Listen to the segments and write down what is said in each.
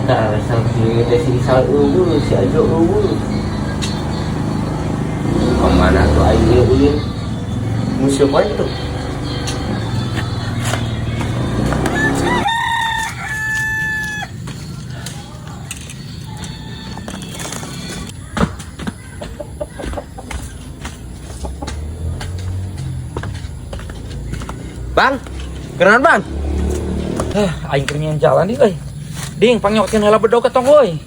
Aing tara resep kieu teh si Isal euweuh, si Ajo euweuh. Kemana tuh aing ieu ulin? Musuh wae tuh. Bang, kenalan bang. Aing keur nyian jalan di euy. Ding, pangnyokeun heula bedog ka tong euy.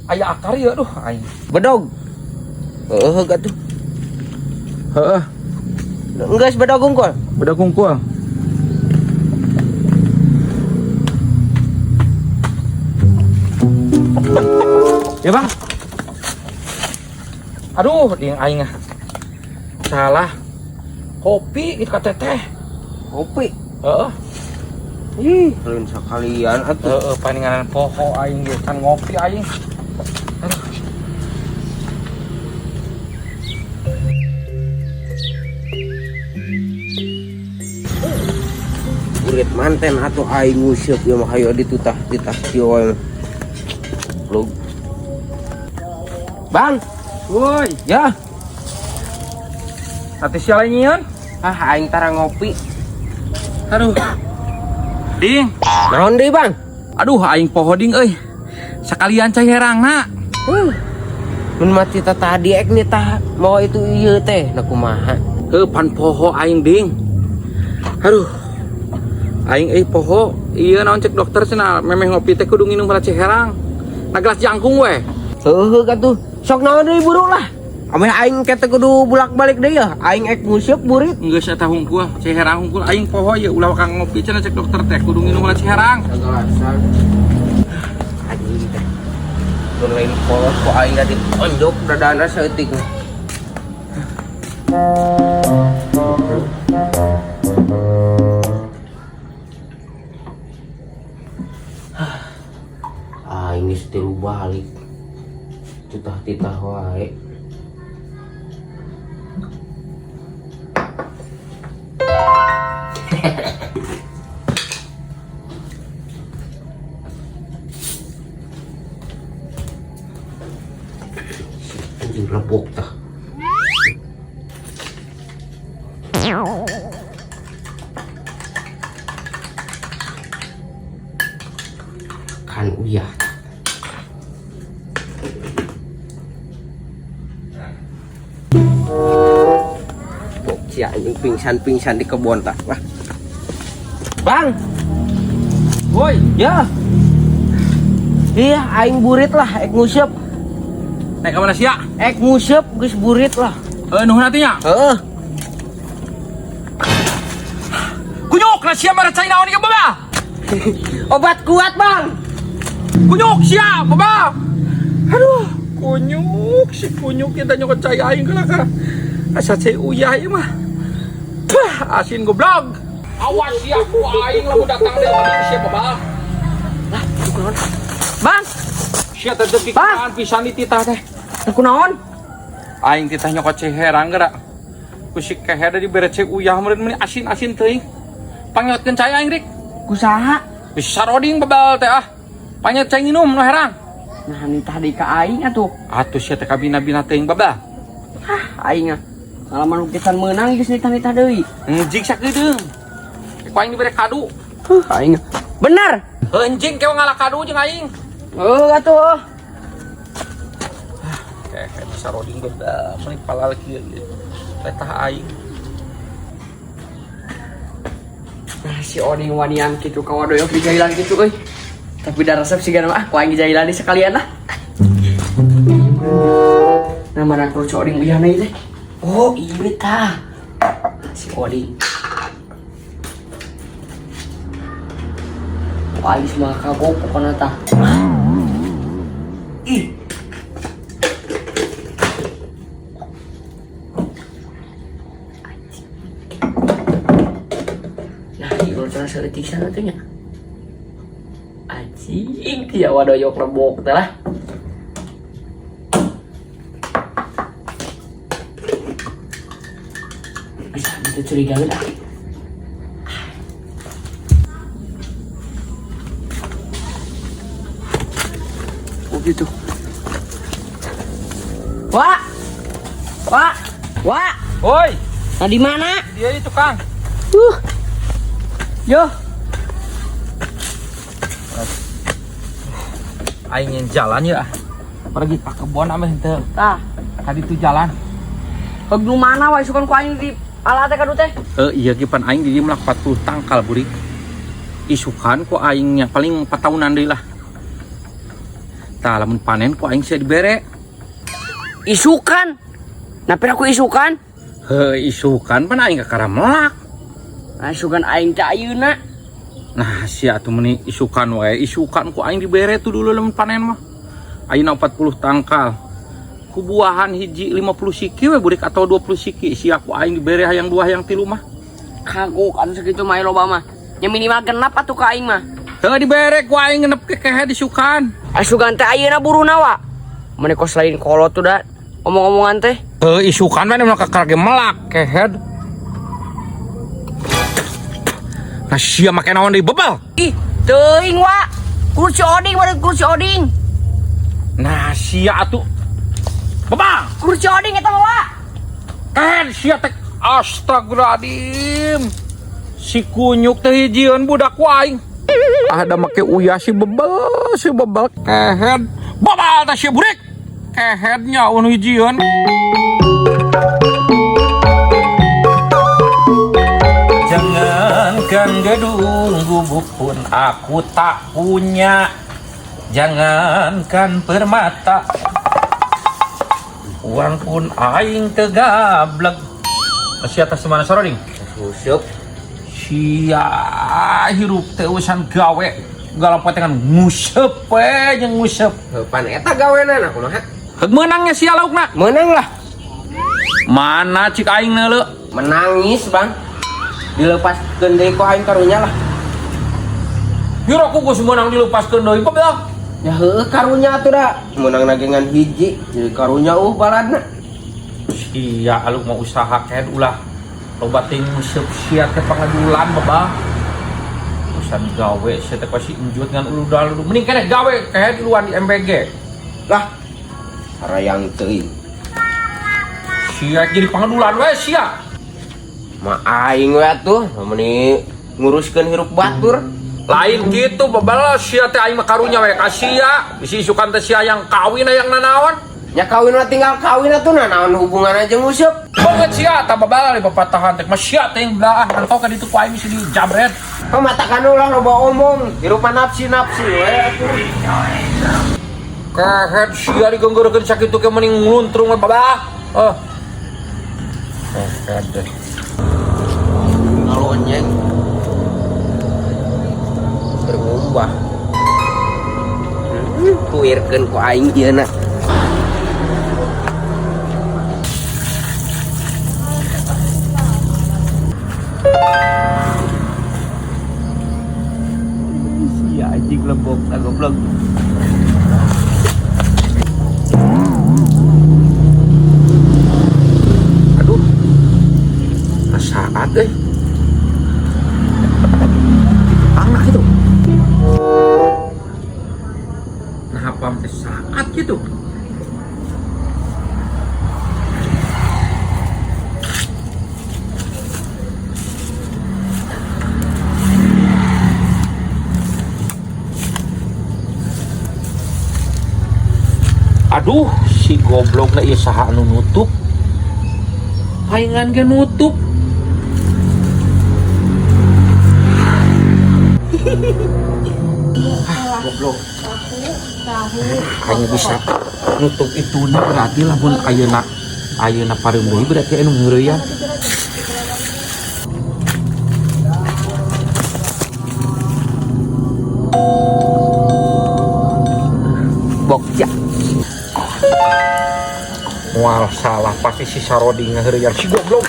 Aya akar ieu aduh aing. Bedog. Heeh, gak tuh. Heeh, Enggak bedog unggul. bedog hungkul. Ya, Bang. Aduh, ding aing ah. Salah. Kopi itu ka teteh. Kopi. Heeh. Ih, lain sekalian atuh. Heeh, paninganan poho aing ge kan ngopi aing. Aduh. Burit manten atuh aing nguseup ieu mah hayo ditutah titah kieu wae. Goblok. Bang, Woi, ya. atuh sia lain nyieun? Ah, aing tara ngopi. Aduh. Ding, Naon deui, Bang? aduh aing poho ding euy. Sakalian cai herangna. Mun mati tah tadi ek nih tah mau itu ieu teh, nah kumaha? Heuh pan poho aing ding. Aduh. Aing euy poho, ieu naon cek dokter cenah memeh ngopi teh kudu nginum heula cai herang. Na gelas jangkung we. Heuh atuh. Sok naon deui buru lah. Ameh aing ke teh kudu bulak-balik deui ya. Aing ek nguseup burit. Geus eta hungkul, cai herang hungkul aing poho ieu ulah wakang ngopi cenah cek dokter teh kudu nginum heula cai herang. Kagelasan. Anjing teh. Mun lain polos kok aing da ditonjok dadana saeutik. Aing geus tilu balik. Titah-titah wae. Anjing rebok tah. Kan uyah. Bok sia anjing pingsan-pingsan di kebon tah. Wah. Bang, Woi, ya. Iya, aing burit lah, ek nguseup. naik ka mana sia? Ek nguseup geus burit lah. Heuh nuhun atuh nya. Heeh. Kunyuk na sia mere cai naon ieu baba? Obat kuat, Bang. Kunyuk sia baba. Aduh, kunyuk si kunyuk kita nyokot cai aing kala ka. Asa cai uyah ieu mah. Pah, asin goblok. Awas sia ku aing lamun datang deui ka sia baba. Lah, kunaon? Bang, Sia teh teu pikiran pisan dititah teh. kunaon? Aing titah nyokot cai herang geura. Ku si kehe dibere cai uyah meureun meuni asin-asin teuing. Pangyotkeun cai aing rik. Kusaha? Bisa roding bebal teh ah. Pangyot cai nginum nu herang. Nah, nitah deui ka aing atuh. Atuh sia teh kabina-bina teuing bebal. Hah, aing ah. Ngalaman lukisan meunang geus nitah-nitah deui. Enjing sakedeung. Ku aing dibere kadu. Huh, aing. Bener. Enjing kewe ngalah kadu jeung aing. Heuh atuh. Kayak bisa roding bebal meuni palal kieu ieu. Letah aing. Nah, si Oding wanian gitu kawadoyok di jahilan gitu euy. Tapi da resep sih mah ah, ku aing jahilan di sekalian lah. Nah, mana ku si Oding uyahna ieu teh? Oh, ieu tah. Si Oding. Ku aing mah kagok pokona tah. Ih. Nah, ieu cara saeutik sana teh nya. Anjing, tia wadoyok rebok teh lah. Bisa gitu curiga ah. Gitu. Wak. Wak. Wak. Woi, Nah di mana? dia itu Kang. Yo. Aing yang jalan ya. Pergi ke kebon ame henteu. Tah, Tadi tuh jalan. heug nu mana wae sukan ku aing di ala teh kadu teh. Iya ge pan aing di dieu melak 40 tangkal burik. Isukan ku aingnya paling 4 tahunan deui lah. Tah lamun panen ku aing sia dibere. Isukan. Nah, pira ku isukan? Heuh, isukan pan aing kakara melak. Nah, isukan aing teh ayeuna. Nah, sia atuh meuni isukan wae, isukan ku aing dibere tuh dulu lamun panen mah. Ayeuna 40 tangkal. Ku buahan hiji 50 siki we burik atau 20 siki. Sia ku aing dibere hayang dua hayang tilu mah. Kagok anu sakitu mah loba mah. Nya minimal genap atuh ka aing mah. Heuh dibere ku aing genep kekehe disukan. Asugan teh ayeuna buruna wa. Mane kos lain kolot tuh da. Omong-omongan teh. Heuh isukan mah mah kakara ge melak kehed. Nah sia make naon deui bebal. Ih, teuing wa. Kursi oding mana kursi oding. Nah sia atuh. Bebal. Kursi oding eta mah wa. Kehed sia teh astagfirullahaladzim. Si kunyuk teh hijieun budak ku aing. Ada make uyah si bebel kehed. Bebal teh si burik. Kehednya anu hijieun. Jangankan gedung gubuk pun aku tak punya. Jangankan permata, uang pun aing tegablek. Masih atas mana soroding? Susup. Sia hirup teh urusan gawe galapotengan nguseup we jeung nguseup. Pan eta gawena kumaha? Heug meunangnya sia laukna. Menang lah. Mana cik aing neuleu? Menangis, Bang. Dilepaskeun deui ku aing karunya lah. Hirup ku geus meunang dilepaskeun deui bebel. Ya heueuh karunya atuh da. Meunang nagengan hiji, jadi karunya baladna. Sia aluk mau usaha kehed ulah loba teh nguseup sia teh pangadulan bebal. Urusan gawe sia teh pasti enjut ngan ulu dalu. Mending keneh gawe kehed luan di MBG. Lah. Harayang teuing. Sia jadi pangadulan we sia. Ma aing we atuh, meni nguruskeun hirup batur. Lain gitu bebal sia teh aing mah karunya we ka sia. Bisi isukan teh sia yang kawin hayang nanaon. Nya kawin mah tinggal kawin atuh nanaon hubunganna jeung nguseup. Banget sia tah bebal di papatahan teh mah sia teh yang belaah nangkau ka ditu ku aing bisi dijabret. Oh, matakan ulah loba omong, hirup nafsi-nafsi we atuh. Kehed sia digenggeurekeun sakitu ge mending ngluntrung we babah. Oh. Kehed deh. Ngalonyeng. Berubah. Tuirkeun ku aing ieu na. Sia anjing lebok goblok. Aduh. Saat deh. Anak itu. Nah, apa sampai saat gitu? Aduh, si goblok na ieu saha anu nutup. Paingan ge nutup. Ah, goblok. Hanya bisa nutup itu na berarti lamun ayeuna ayeuna pareum deui berarti anu ngeureuyaan. Bokja. Wah, salah pasti si Sarodi ngeureuyaan si goblok.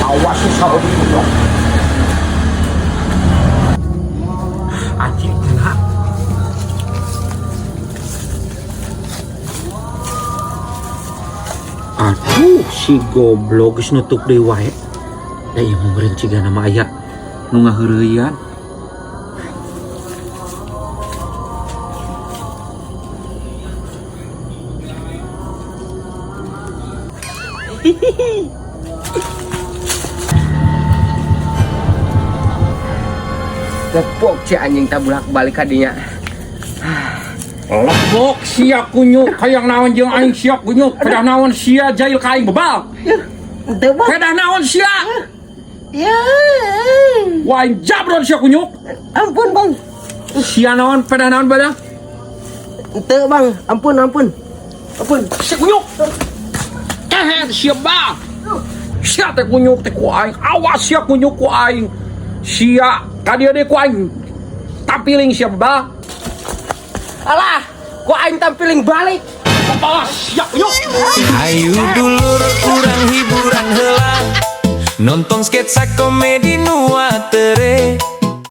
Awas si Sarodi goblok. Anjing kena. Aduh, si goblok geus nutup deui wae. Da ieu mah meureun ciga nama aya nu ngaheureuyaan. Lepok si anjing tabulak balik kadinya. Lepok sia, kunyuk, hayang naon jeung aing sia, kunyuk? Pedah naon sia jahil ka aing, bebal? Henteu, Bang. Pedah naon sia? Ya. Wah, aing jabron sia, kunyuk. Ampun, Bang. Sia naon, pedah naon badah? Henteu, Bang. Ampun, ampun. Ampun. Sia kunyuk. Kehed sia ba. Sia teh kunyuk teh ku aing. Awas sia kunyuk ku aing. Sia ka dieu deui ku aing. Tampiling sia, bebal. Alah, ku aing tampiling balik. Bebal sia, kunyuk. Hayu dulur, urang hiburan heula. Nonton sketsa komedi nu atere.